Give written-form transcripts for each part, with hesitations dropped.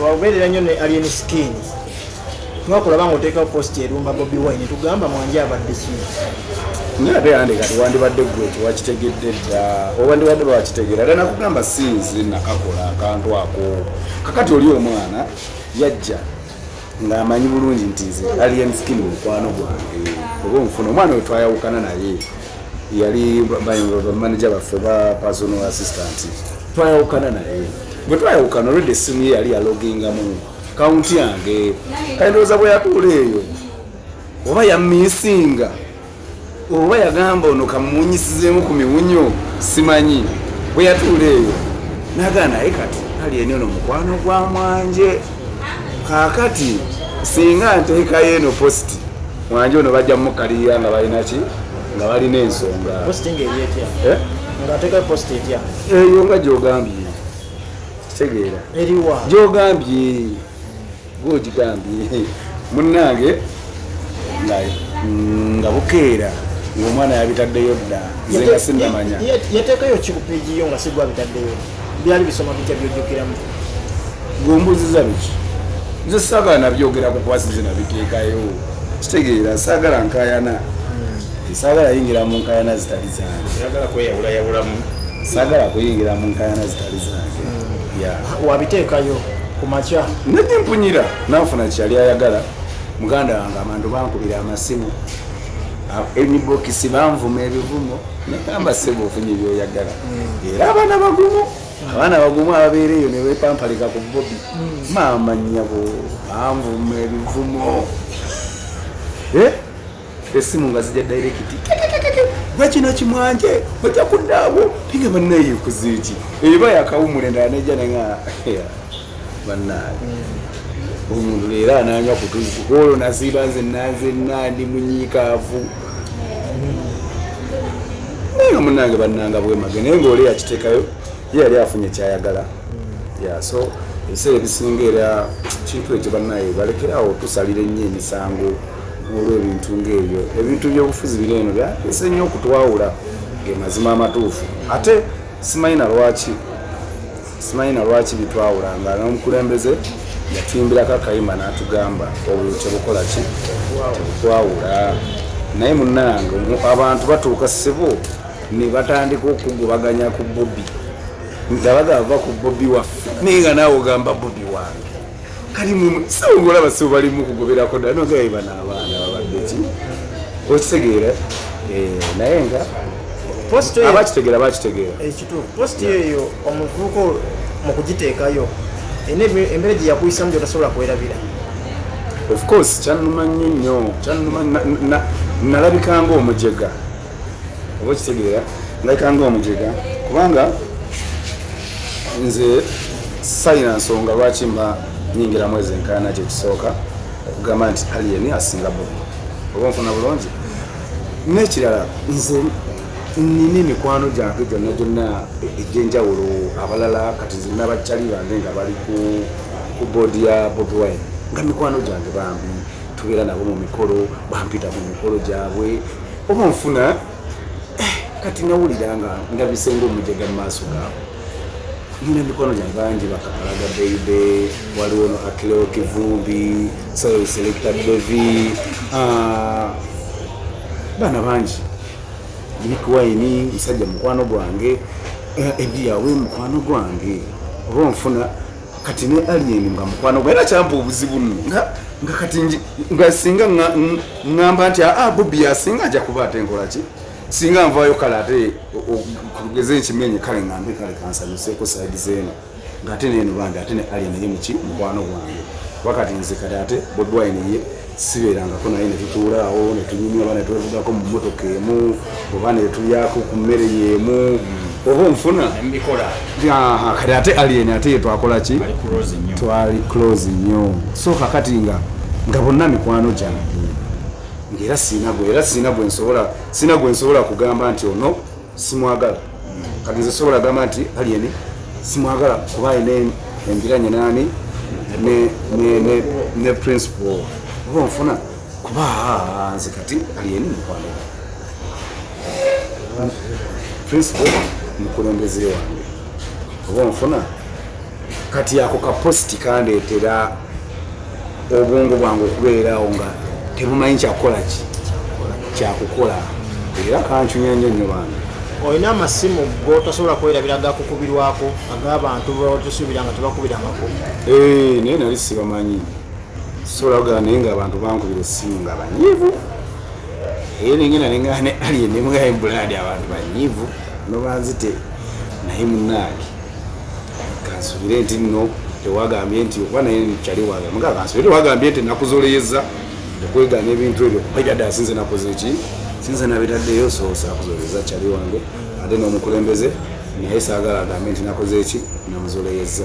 Wabeerera nnyo ne Alien Skin. Twakulaba ng'oteekawo post erumba Bobi Wine, tugamba Mwanje abadde ki? Naye ate yande kati wandibadde gwe ekyo wakitegedde dda, owandibadde bawakitegeera dda. Nakugamba sinze nakakola akantu ako. Kakati oli omwana yajja ng'amanyi bulungi nti nze Alien Skin mukwano gwange, oba onfuna omwana we twayawukana naye yali bamaneja baffe ba personal assistant, twayawukana naye. Bwe twayawukana, olwedde essimu ye yali yalogingamu kawunti yange. Kale ndowooza bwe yatuula eyo oba yamisinga oba yagamba ono kamuwunyisizeemu ku miwunyo, simanyi. Bwe yatuula eyo nagaa, naye kati Alien ono mukwano gwa Mwanje, kaakati singa nteekayo eno post, Mwanje ono bajja mukalirira nga balina ki, nga balina ensonga. Post ng'eri etya? Eh? Ng'ateekayo post etya? Eyo nga gyogambye, kitegeera. Eriwa? Gyogambye, gwogigambye munnange, nga bukeera ng'omwana yabitaddeyo dda, nze nga sinnamanya. Yateekayo ki ku page yo nga si gwabitaddeyo? Byali bisoma bitya byojjukiramu? Gombuziza biki? Nze saagala nabyogerako kuba sinze nabiteekayo, kitegeera. Saagala nkayana, saagala yingira mu nkayana zitali zange. Oyagala kweyawulayawulamu. Saagala kuyingira mu nkayana zitali zange, ya. Wabiteekayo ku makya? Najimpunyira nanfuna kyeyali ayagala. Muganda wange, abantu bankubira amasimu inbox, banvuma ebivumo. Negamba, sebo, ofunye byoyagala. Era abaana bagumu, abaana bagumu ababeera eyo ne bepampalika ku Bobi. Maama nnyabo, banvuma ebivumo. Eh? Esimu nga zijja direct, gwe kino kimwanje ojja kuddaawo pinga. Bannaye, eki eba yakawumula endala nejja nenga bannaye omuntu leero ananywa ku tuzzi olwo nasiiba nze nanzenna ndi munyiikaavu. Naye nga munange bannanga bwemage, naye ngaoli yakiteekayo ye yali afunye kyayagala. Ya, so ebiseera ebisinga era kintu ekyo bannaye balekerawo tusalira ennyo emisango olw'ebintu ngaebyo. Ebintu byobufuzi biri eno byatese nnyo okutwawula, ge mazima amatuufu. Ate simanyi na lwaki, simanyi na lwaki bitwawula, nga n'omukulembeze yatuyimbirako akayimba n'atugamba obululu tebukola ki, tebutwawula. Naye munnange, abantu batuuka ssebo ne batandika okugubaganya ku Bobi nga bagava ku Bobi waffe, naye nga naawe ogamba Bobi wange. Kali sebo ngaolaba sebo balimu kugoberako ddala nogaye bano abaana babadde ki, okitegeera? Eh, naye nga Post eyo- abakitegeera bakitegeera. Ekituufu, post eyo omuvubuka mu kugiteekayo erina embeera gye yakuyisamu gyotasobola kwerabira. Of course kyannuma nnyo nnyo, kyannuma. Nalabika nga omujega, oba okitegeera, nalabika nga omujega kubanga nze sayina nsonga lwaki mba nyingiramu ezo enkaana. Kyekisooka okugamba nti Alien asinga Bobi, oba nfuna bulungi. N'ekirala, nze nina emikwano gyange gyonna gyonna egy'enjawulo abalala. Kati nze nabakyali bange nga bali ku board ya Bobi Wine, nga mikwano gyange bambi tubeera nabo mu mikolo, bampita mu mikolo gyabwe, oba nfuna. Eh, kati nawulira nga ndabise ngaomujega mu maaso gaabwe. Nina mikono gyange bangi, bakakalaga beibe, waliwo no Akileo Kivumbi, Soil Selector Devi, ah, baana bangi, Nick Wine musajja mukwano gwange, eh, Ebiyawe mukwano gwange, oba onfuna. Kati ne Alien nga mukwano gwe, era kyampa obuzibu nno nga kati nga singa ŋŋamba nti aa Bobi asinga, nja kuba ate nkola ki singa nvaayo? Kale ate kugeze nkimenye, kale ŋŋambe kale kansanyuseeko side zeeno, ng'ate neeno bambi ate ne Alien ye muki mukwano gwange. Kuba kati nze kati ate Bobi Wine ye sibeerangako naye ne tutuula awo ne tunyumya oba ne twevugako mu mmotoka emu oba ne tulyako ku mmere y'emu, oba onfuna. Mbikola. Aha, kati ate Alien ate ye twakola ki? Ali close nnyo. Twali close nnyo. So kakati nga bonna mikwano gyange, ngaera siina gwe nsobola kugamba nti ono simwagala. Kati nze sobola gamba nti Alien simwagala kuba alina embiranye nani ne principal, oba onfuna, kuba nze kati Alien mukwano gwange, principal mukulembeze wange, oba onfuna. Kati ako ka post kandeetera obwongo bwange okubeeraawo nga tebumanyi kyakukola ki kyakukola, era kancunya nnyo nnyo bange. Olina amasimu gotasobola kwerabira gakukubirwako ag'abantu botosuubira nga tebakubirangako? Naye nali sibamanyi, sobola kugamba, naye nga abantu bankubira essimu nga banyiivu, era nengenda nengana ne Alien nemugaye buladi, abantu banyiivu nobanzite, naye munnange kansubire nti nno tewagambye nti oba naye kyali wange mugaa, kansubire tewagambye nti nakuzoleyeza okwegaana ebintu ebyo, kuba ebyadda sinze nakoze eki, sinze nabitaddeyo, so saakuzoleyeza kyali wange, ate n'omukulembeze naye saagala agambe nti nakoze eki, namuzoleyeza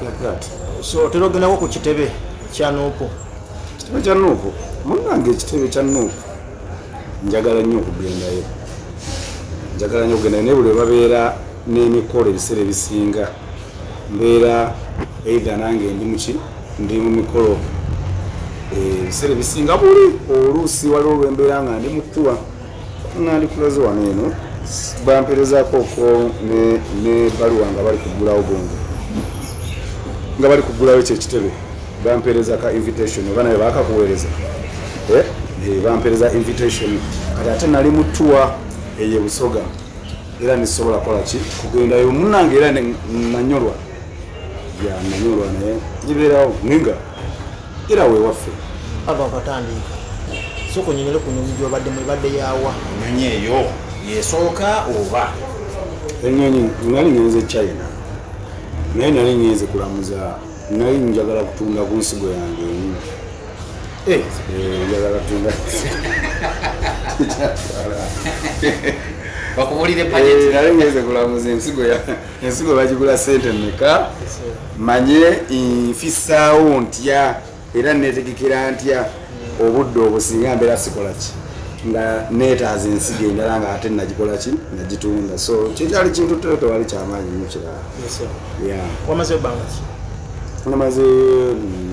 like that. So otera ogendako ku kitebe kya NUP? Kitebe kya NUP, munnange, ekitebe kya NUP njagala nnyo okugendayo, njagala nnyo okugendayo, naye buli babeera n'emikolo ebiseera ebisinga mbeera either nange ndi muki, ndi mu mikolo ebiseera ebisinga. Buli oluusi waliwo lwembeera nga ndi mutuwa nandikulaze wano eno bamperezaako okwo ne baluwa nga bali kugulawo gongo, nga bali kugulawo ekyo ekitebe, bampereza ka invitation, oba naye bakakuweereza. Bampereza invitation, kati ate nali mu tour eyo Busoga, era nisobola kola ki kugendayo munange, era nanyolwa ya nanyolwa, naye gibeerawo ninga era wewaffe. Ava akatandika, sooka onyonyole ku nyonyi gyobaddemu, ebadde yawa? Enyonyi eyo yesooka oba? Enyonyi nali ngenze China, naye nali ngenze kulamuza, nali njagala kutunda ku nsigo yange emu. Njagala kutunda. Bakubulire budget. Nali ngenze kulamuza ensigo, ensigo bagigula sente mmeka, manye nfisaawo ntya era netegekera ntya obudde obwo singa mbeera sikola ki, nga neetaaza ensigo endala nga ate nagikola ki, nagitunda. So kyekyali kintu teo, tewali kyamaanyi nnyo kirala. Yeah. Wamaze ebbanga ki? Namaze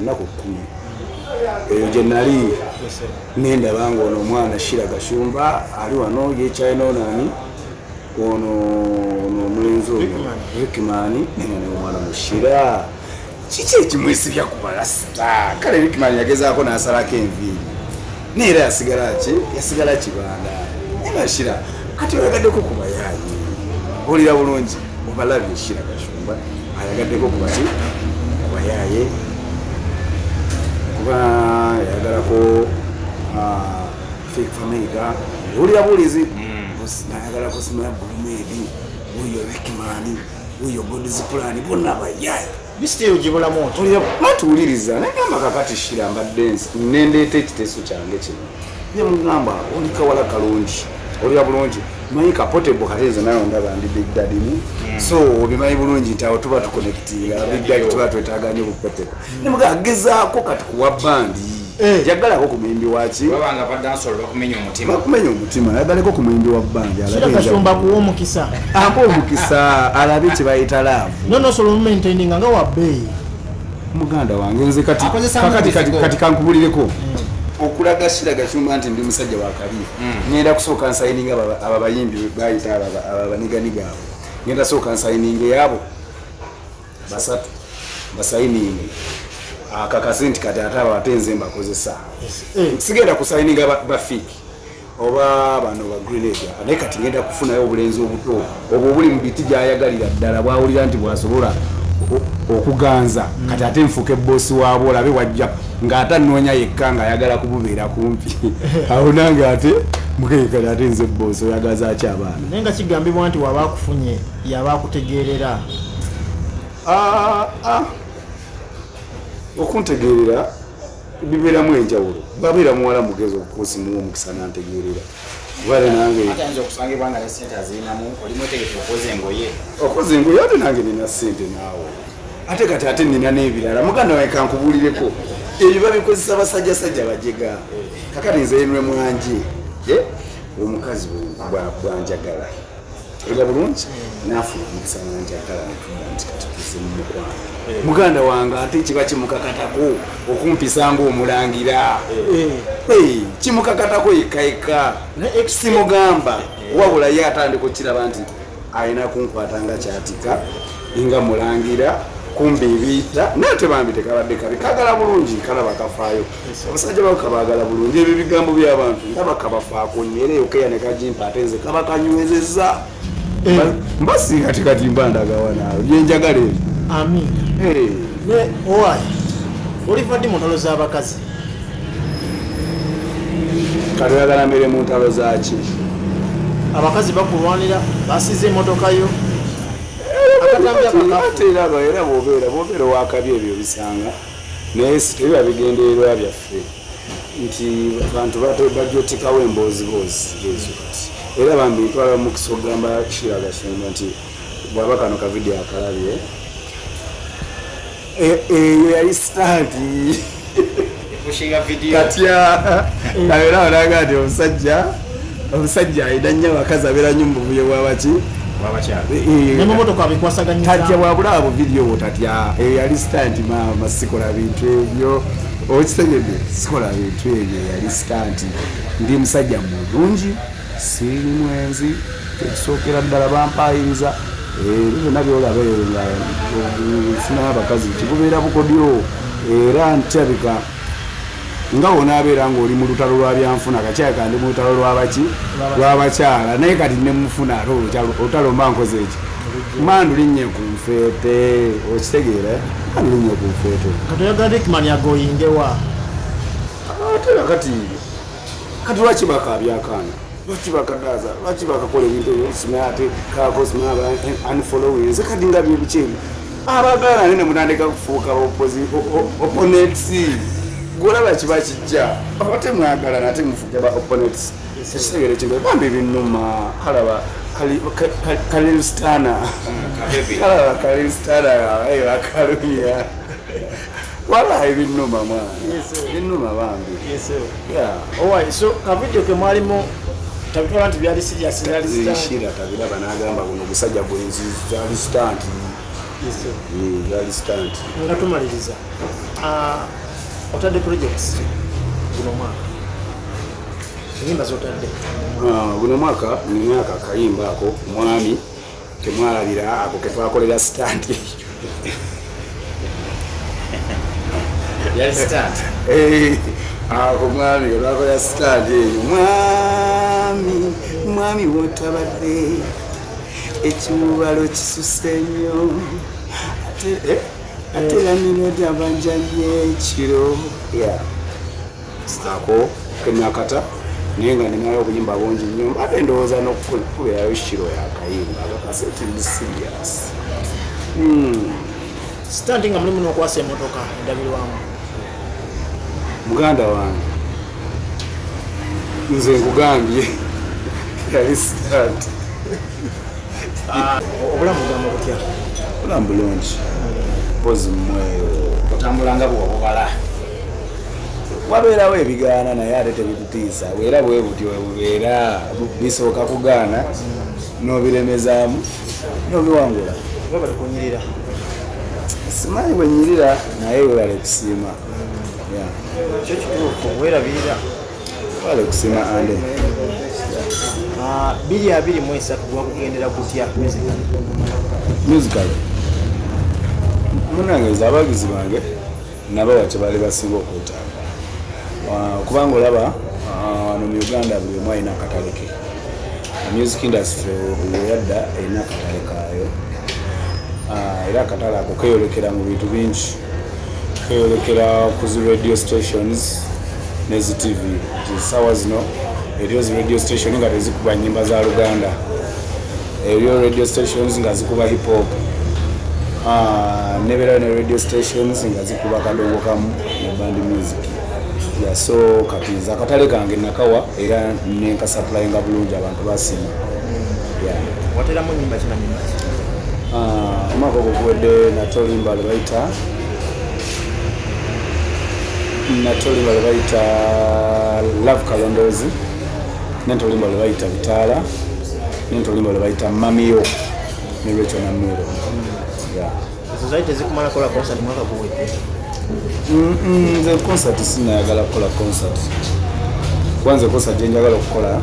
nnaku 10 eyo gye nali nendaba nga ono omwana Shira Gashumba ali wano yekyalina onani ono ono omulenzi ono. Rickman. Rickman, naye nga omwana mushira kiki ekimwesibya ku balasita? Kale Rickman yagezaako n'asalako enviiri, naye era yasigala ki, yasigala kibanda. Naye nga Shira kati oyagaddeko ku bayaayi, owulira bulungi, obalabye Shira Gashumba ayagaddeko ku baki, ku bayaaye, kuba yayagalako Fik Fameica, owulira buwulizi, nayagalako simala Bulumedi, wuyo Rickman, wuyo God's Plan, bonna bayaye. Lisiti eyo gibulamu oti? Matuwuliriza nagamba kakati Shira mbadde nendeeta ekiteeso kyange kino, nemugamba oli kawala kalungi, olira bulungi, manyi ka Portable, kati nze nawe ndaba ndi big daddy ni, so obimanyi bulungi nti awo tuba tuconnectinga big daddy, tuba twetaaga nnyo bu Portable. Nemugamba gezaako kati kuwa bandi, yagalako ku muyimbi waki. Babanga badansolo bakumenya omutima. Bakumenya omutima, yagaleko ku muyimbi wa bandi. Shira Gashumba kuwa omukisa. Ampa omukisa alabe kye bayita love. Nonosobola omumaintaininga nga wa bbeeyi. Muganda wange nze kati Akozesa kakati kati, muzigo. Kati kankubulireko okulaga Shira Gashumba nti ndi musajja wa kabi, ngenda kusooka nsayininga aba bayimbi bayita aba baniganiga abo, ngenda sooka nsayininga yaabo basatu, basayininge akakase nti kati ate abo ate nze mbakozesa. Sigenda kusayininga bafiki oba bano ba grenade, naye kati ngenda kufunayo obulenzi obuto obwo obuli mu biti gyayagalira ddala, bwawulira nti bwasobola okuganza, kati ate nfuuke boss waabwe, olabe wajja ng'ate anoonya yekka ng'ayagala kububeera kumpi awo, nange ate mukekati ate nze boss, oyagaza ki abaana? Naye nga kigambibwa nti waba akufunye yaba akutegeerera. Ah, ah. Okuntegeerera bibeeramu enjawulo, babeera muwala mugezi okusimuwa omukisa nantegeerera, kubale nange Ate ayinza okusangibwa nga ne sente azirinamu, oli mwetegefu okwoza engoye. Okoze engoye, ate nange nina sente naawe, ate kati ate nina n'ebirala. Muganda wange kankubuulireko, ebyo babikozesa basajjasajja bajega. Kakati nze enwe mwanje, omukazi bwanjagala olya bulungi naafuna omukisa nanjagala, netudda nti kati tuze mu mukwano, muganda wange ate kiba kimukakatako okumpisa ngaomulangira. Kimukakatako yekka yekka, simugamba, wabula ye atandika okukiraba nti alina kunkwata nga kyatika nga mulangira. Kumbibiita naye tebambi tekabadde kabi, kagala bulungi, kalaba kafaayo. Abasajja bako kabaagala bulungi. Ebyo ebigambo by'abantu ndaba kabafaako nnyo, era eyo keya ne kagimpa, ate nze kaba kanywezezza. Mba singa kati mba ndagawa naawe byenjagala ebyo. Amiina. Ne owaayi, oliva ddi mu ntalo z'abakazi? Kati oyagala mmere mu ntalo zaaki? Abakazi bakulwanira, basize emotoka yo, akatambi akakafu. Ate era bwobeera owakabi ebyo bisanga, naye si tebiba bigendererwa byaffe nti bantu bajotikawo embooziboozi ezo. Kati era bambi ntwala mukisa okugamba Sheila Gashumba nti bwaba kano ka video akalabye, eyo yali stunt. Pushinga video. Katya era olaga nti omusajja alina nnyo abakazi, abeera nnyo mu buvuyo bwabaki. Wabakyala. Nemumotoka abikwasaganyiza. Tatya, bwabulaba bu video bwo tatya, eyo yali stunt maama, sikola bintu ebyo, okitegedde? Sikola bintu ebyo, yali stunt. Ndi musajja mulungi, siri mwenzi, ekisookera ddala bampayiriza ebyo byonna byolaba eyo nga nfunayo abakazi, kibubeera bukodyo. Era ntyabika nga wonaabeera ng'oli mu lutalo lwa byanfuna, kakyaka ndi mu lutalo lwabaki, lwabakyala, naye kati nemufuna ate olutalo mba nkoze eki, mandu linnye ku nfeete, okitegeera? Mandu linnye ku nfeete. Kati oyagala Rickman agoyingewa? Ate kati lwaki bakaabya akaana? Lwaki bakadaaza? Lwaki bakakola ebintu ebyo? Simanyi ate kako, simanyi unfollowing. Nze kati nga byebiki ebyo abagaala naye nemutandika kufuuka opponents. Gwolaba kiba kijja, ate mwagala nate mufuuke ba opponents. Ekitegeera ekintu bambi binuma. Kalaba kalilstana, kalaba kalilstana bakalumya, walayi binuma mwana, binuma bambi. Yeah. Owaayi, so ka video ke mwalimu tabitwala nti byali serious, byali stunt? Sheila tabiraba n'agamba guno gusajja gwenzi, byali stunt. Byali stunt. Nga tumaliriza, otadde projects guno omwaka, enyimba zotadde? Ah, guno mwaka nina ako akayimba ako mwami kemwalabira, ako ketwakolera stunt. Yali stunt. Eh, ako mwami ketwakolera stunt eyo. Mwami, mwami wotabadde, ekiwubalo kisuse nnyo, ate era nina abanjanye ekiro. Yeah. Ako kenakata, naye nga ninayo obuyimba bungi nnyo, mbadde ndowooza n'okubeerayo shiro yakayimba akakaseti ndi serious. Stunt nga mulimu n'okwasa emotoka endabirwamu? Muganda wange, nze nkugambye yali stunt. Obulamu bugamba butya? Bulamu bulungi, mpozi mmweyo? Otambula nga bwobubala. Wabeerawo ebigaana, naye ate tebitutiisa. Era bwe butyo bwe bubeera, bisooka kugaana n'obiremezaamu n'obiwangula. Oba bali kunyirira? Simanyi bwe nyirira, naye webale kusiima. Yeah. Kyo kituufu, weerabirira. Webale kusiima ande. 2023 gwakugendera kutya musical? Musical, munange, nze abagizi bange nabawa kye baali basinga okwetaaga. Kubanga olaba, wano mu Uganda buli omu alina akatale ke. Music industry weyadda erina akatale kaayo. Era akatale ako keyolekera mu bintu bingi, keyolekera ku zi radio stations ne zi TV. Nti sawa zino eriyo zi radio station nga tezikuba nyimba za Luganda, eriyo radio stations nga zikuba hip hop, nebeerayo ne radio stations nga zikuba kadongo kamu ne band music. Yeah, so kati nze akatale kange nakawa era nenkasupplyinga bulungi, abantu basiima. Yeah. Wateramu nyimba kina nyimba ki? Omwaka ogwo guwedde nate oluyimba lwe bayita, nate oluyimba lwe bayita Love Kalondoozi, nente oluyimba lwe bayita Bitaala, nente oluyimba lwe bayita Mamiyo ne Rachel Namiro. Yeah. Ezo zaali tezikumala kola concert mwaka guwedde? Nze concert sinayagala kukola concert, kuba nze concert gyenjagala okukola,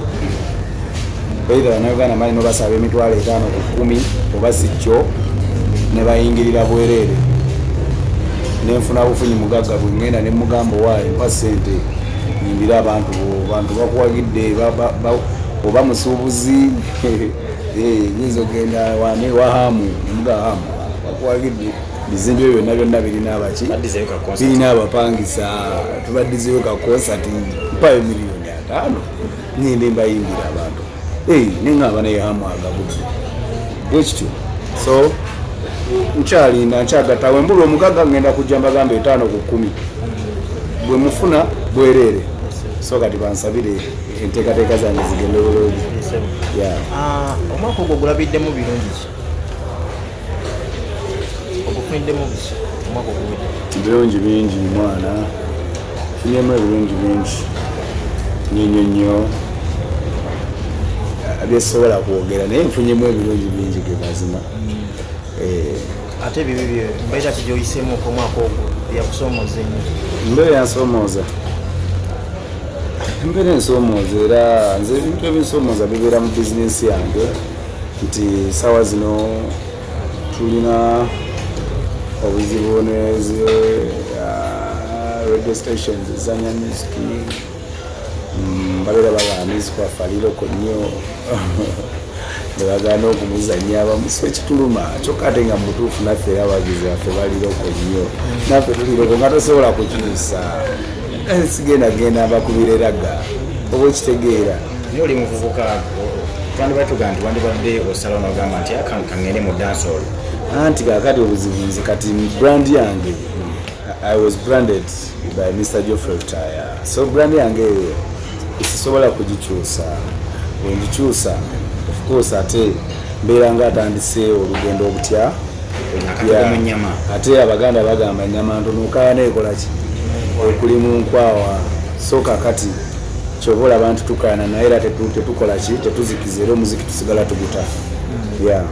either Bannayuganda mali nobasaba 5,000 ku 10 oba sikyo ne bayingirira bwereere. Nenfuna bufunyi mugagga bwe ngenda ne mugamba, "Waayi, mpa ssente nyimbire abantu bo, bantu bakuwagidde." Oba musuubuzi, nyinza okugenda wane wahamu nemuga, "Hamu, bakuwagidde, bizimbe byonna byonna birina abaki?" Baddizeyo ka concert. Birina abapangisa, tubaddizeyo ka concert, mpayo 50 million ngende mbayimbira abantu. Neŋŋamba naye hamu agabudde bwekityo. So nkyalinda, nkyagatta. Wembula omugagga ngenda kujja mbagamba 5 ku 10 bwe mufuna bwereere. So kati bansabire enteekateeka zange zigende bulungi. Yeah. Ah, omwaka ogwo gulabiddemu birungi ki? Ogufuniddemu biki omwaka oguwedde? Ebirungi bingi, mwana, funyemu ebirungi bingi nnyo nnyo nnyo byesobola kwogera, naye nfunyemu ebirungi bingi ge mazima. Ate ebibi bye mbeera ki gyoyiseemu omwaka ogwo eyakusoomooza ennyo? Embeera yansoomooza, embeera ensoomooza, era nze ebintu ebinsomooza bibeera mu bizinensi yange, nti sawa zino tulina obuzibu nezi radio stations ezanya music. Babeera bagamba music waffe ali local nnyo, ne bagaana okumuzanya abamu, so ekituluma. Kyokka ate nga mubutuufu naffe era abagizi baffe bali local nnyo, naffe tuli local nga tosobola kukyusa. Sigenda genda mbakubira eraga oba okitegeera. Naye oli muvubuka, twandibadde tugamba nti wandibadde osalawo nogamba nti kaŋŋende mu dancehall. Anti kakati obuzibu nze kati brand yange, I was branded by Mr Geoffrey Lutaaya, so brand yange eyo sisobola kugikyusa. Bwengikyusa, of course ate mbeera nga atandise olugendo obutya Akatogo mu nnyama. Ate Abaganda bagamba nyama ntono okayana ekolaki ekuli mu nkwawa. So kakati kyova olaba nti tukayana, naye era tetukola ki, tetuzikiza, era omuziki tusigala tuguta, yeah.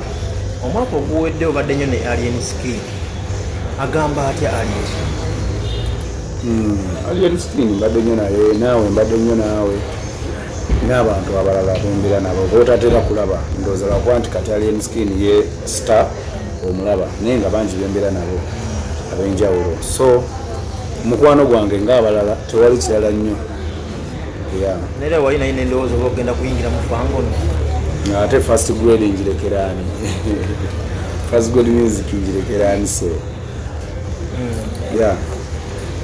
Omwaka oguwedde obadde nnyo ne Alien Skin. Agamba atya Alien? Alien Skin mbadde nnyo naye, naawe mbadde nnyo naawe n'abantu abalala bembeera nabo botatera kulaba. Ndowooza lwakuba nti kati Alien Skin ye star omulaba, naye nga bangi bembeera nabo ab'enjawulo. So mukwano gwange ng'abalala, tewali kirala nnyo, yeah. Naye era wali naye nendowooza oba ogenda kuyingira mu Fangone? Ate First Grade ngirekeraani? First Grade Music ngirekeraani? So yeah.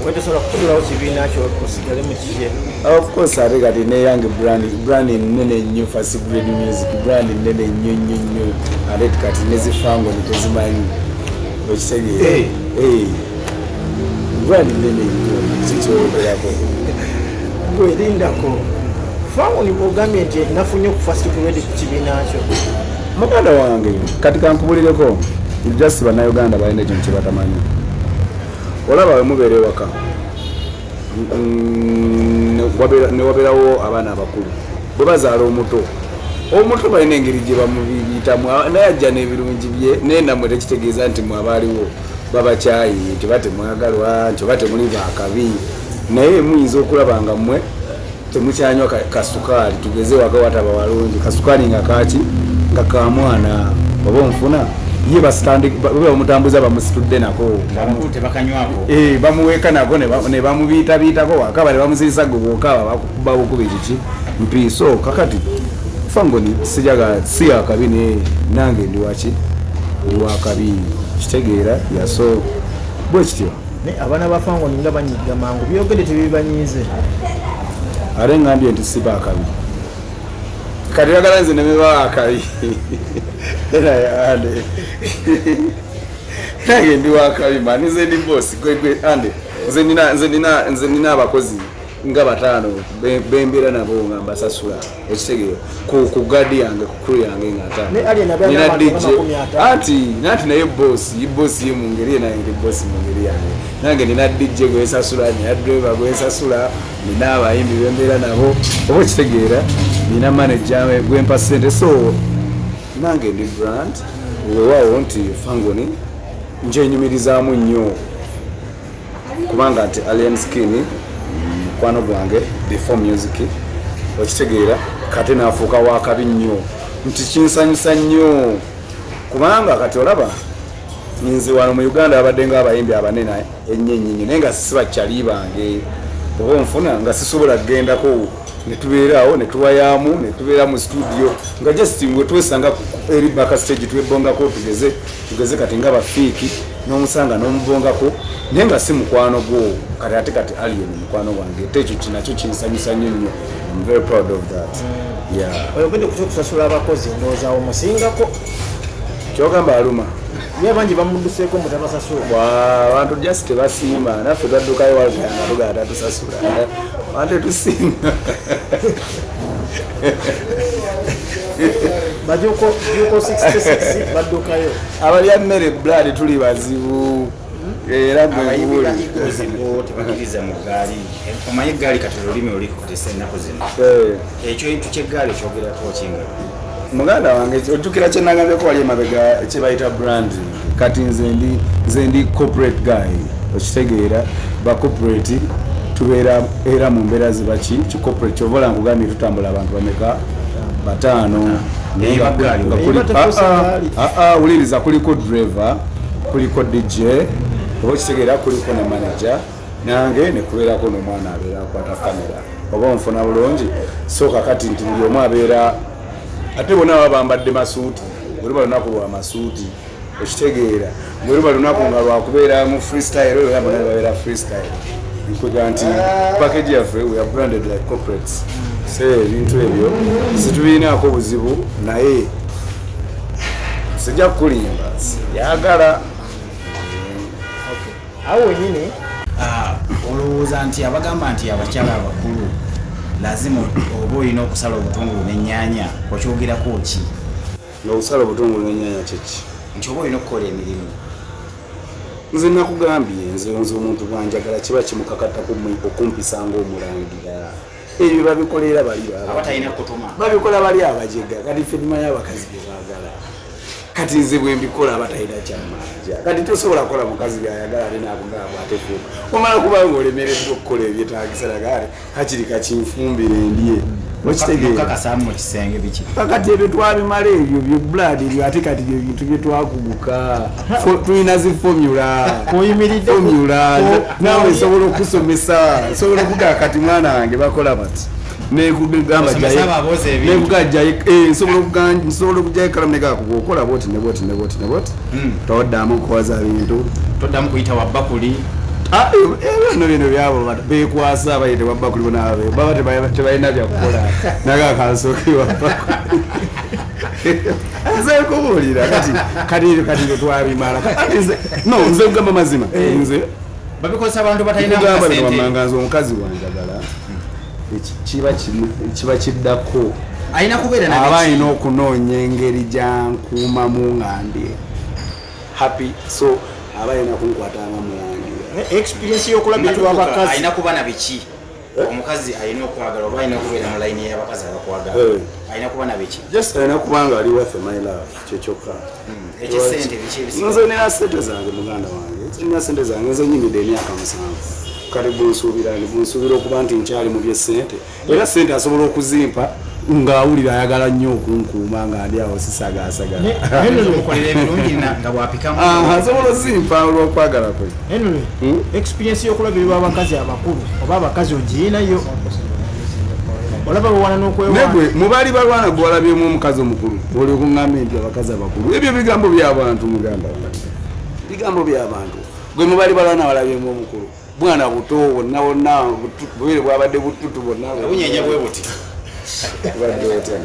Oba tosobola kutulawo kibiina kyo osigale mu kikye? Of course, ate kati neyange brand, brand nene nnyo. First Grade Music brand nene nnyo nnyo nnyo, ate kati nezifangoni tezimanyi, okitegeera? Eh, brand nene nnyo, kikyogerako. Gwe lindako, Fangone bwogambye nti nafunye ku First Grade ku kibiina kyo. Muganda wange, kati kankubulireko, just Bannayuganda balina ekintu kyebatamanyi. Olaba we mubeera ewaka, ne wabeerawo abaana abakulu, bwe bazaala omuto, omuto balina engeri gye bamubiyitamu, naye ajja n'ebirungi bye. Naye nammwe tekitegeeza nti mwe abaaliwo babakyayi, nti oba temwagalwa, nti oba temuli bakabi, naye muyinza okulaba nga mmwe temukyanywa kasukaali. Tugeze waka wataba walungi, kasukaali nga kaki nga kamwana, oba onfuna ye bamutambuza bamusitudde nako. Abakulu tebakanywako. Eh, bamuweeka nako ne bamubiitabiitako wakaba ne bamusirisa gwe bwokaba bakukuba bukubi kiki mpiiso. Kakati Fangoni sijagala si yakabi, naye nange ndi waki, ndi wakabi, kitegeera? Yaso bwe kityo. Naye abaana ba Fangone nga banyiga mangu, byogedde tebibanyiize? Ate ngambye nti si bakabi. Kati oyagala nze nemeba akabi? Era ande nange ndi wakabi mani, nze ndi boss gwe ande nze nina abakozi nga bataano bembeera nabo nga mbasasula, ekitegeero, ku gadi yange, ku crew yange nga Ne Alien abeera nina n'abantu nga DJ. 50. Anti naye boss, boss ye mu ngeri ye, nange ndi boss mu ngeri yange. Nange nina DJ gwensasula, nina driver gwensasula, nina abayimbi bembeera nabo, oba okitegeera, nina manager gwempa sente. So nange ndi brand. Weewaawo nti Fangoni njenyumirizaamu nnyo, kubanga nti Alien Skin mukwano gwange before music, okitegeera? Kate nafuuka wakabi nnyo, nti kinsanyusa nnyo, kubanga kati olaba Nze wano mu Uganda babadde nga abayimbi abanene ennyo ennyo, naye nga sibakyali bange, oba onfuna, nga sisobola kugendako netubeeraawo netuwayaamu netubeera mu studio nga just ngwe twesanga eri backstage twebongako, tugeze kati nga bafiiki n'omusanga n'omubongako, naye nga si mukwano gwo. Kati ate kati Alien mukwano gwange, ate ekyo kinakyo kinsanyusa nnyo nnyo. I'm very proud of that, yeah. Oyogedde ku kyokusasula abakozi, ndowooza omusingako. Kyogamba aluma. Ye bangi bamudduseeko mutabasasula. Abantu just tebasiima, naffe twaddukayo waluganda tugala tatusasula, abantu tetusiima. Bajuko Juko 66 baddukayo. Abalya mmere blood tuli bazibu era. Abayimbi ba gweguli Eagles bo tebakkiriza mu ggaali. Omanyi eggaali kati olulimi olikukozesa ennaku zino. Ekyo ebintu ky'eggaali kyogerako kinga? Muganda wange, ojjukira kyenagambyeko wali emabega kyebayita branding. Kati nze ndi corporate guy, okitegeera? Ba corporate tubeera era mu mbeera zibaki ki corporate. Kyova olaba nkugambye tutambula abantu bameka? Bataano. Naye Eyo baggaali. nga Eyo batefuusa Ah, ah, gaali. ah, ah, wuliriza, kuliko driver, kuliko DJ, oba okitegeera, kuliko ne manager nange, nekubeerako n'omwana abeera akwata kamera, oba onfuna bulungi? So kakati nti buli omu abeera, ate bonna baba bambadde masuuti. Bwe luba lunaku lwa masuuti, okitegeera, bwe luba lunaku nga lwakubeera mu freestyle, era bonna babeera freestyle. Nkwega nti package yaffe, we are branded like corporates, so ebintu ebyo situbirinaako buzibu, naye sijja kukulimba, siyagala. Awo wenyini. Ah, olowooza nti abagamba nti abakyala abakulu lazima oba olina okusala obutungulu n'ennyaanya, okyogerako ki? Ngaokusala obutungulu n'ennyaanya kyeki? Nti oba olina okukola emirimu. Nze nakugambye, nze omuntu bwanjagala kiba kimukakatako okumpisa ngaomulangira. Ebyo babikolera bali aba talina kutuma. Babikola bali abajega. Kati ffe tumanyi abakazi bye baagala. Kati nze bwe mbikola aba talina kyamanja. Kati tosobola kukola mukazi byayagala ate nakugamba ate fuuka omala kubanga olemereddwa okukola ebyetagisa nagale hakiri kakinfumbire ndye, okitegeera? Okakasaamu mu kisenge biki? Kakati ebyo twabimala, ebyo byo blood ebyo. Ate kati byo bintu byetwakuguka. Tulina zi formula. Kuyimiridde Formula naawe nsobola okusomesa, nsobola okugaa kati mwana wange bakola bati nekugamba. Osomesa abo abooza ebintu. Nsobola okugjayo ekalamu negakuba okola bwoti ne bwoti ne bwoti ne bwoti, toddamu kwoza bintu. Toddamu kuyita wa bakuli. Ah, ebyo nno bino byabo bekwasa abayite wabbakuli bonabe baba tebalina byakukola, naga kansooke wabbakuli. Nze nkubuulira kati kati ebyo twabimala. Kati no nze kugamba mazima, nze babikozesa abantu batalina kugamba bino kasente. Wammanga nze omukazi wanjagala kiba kiba kiddako. Alina kubeera na Aba biki? alina okunoonya engeri gyankuumamu nga ndi happy, so aba alina kunkwatanga mulangira. Experience y'okulabirwa abakazi. Alina kuba na biki? Omukazi alina okwagala oba alina okubeera mu layini y'abakazi abakwagala, alina kuba na biki? Just alina kubanga ali worth my love, kyekyokka. Ekyesente biki ebisigadde? Nze nina sente zange, muganda wange, nze nina sente zange. Nze nyimidde emyaka 7 kati gunsuubira ndi gunsuubira okuba nti nkyali mu byesente, era sente asobola okuzimpa ng'awulira ayagala nnyo okunkuuma nga ndi awo sisagaasagala. Omukolera ebirungi nga bwapikamu. Asobola ozimpa olw'okwagala kwe. Henry, experience y'okulabirirwa abakazi abakulu oba abakazi ogiyinayo, olaba bawana n'okwewaana. Negwe mubaali balwana gwe walabyemu omukazi omukulu oli okuŋŋamba nti abakazi abakulu, ebyo bigambo by'abantu, muganda wange, bigambo by'abantu. Gwe mubaali balwana walabyemu omukulu? Bwana buto bonna bonna, bubeere bwabadde bututu bonna. Bunyenja bwe buti. Bubadde otya?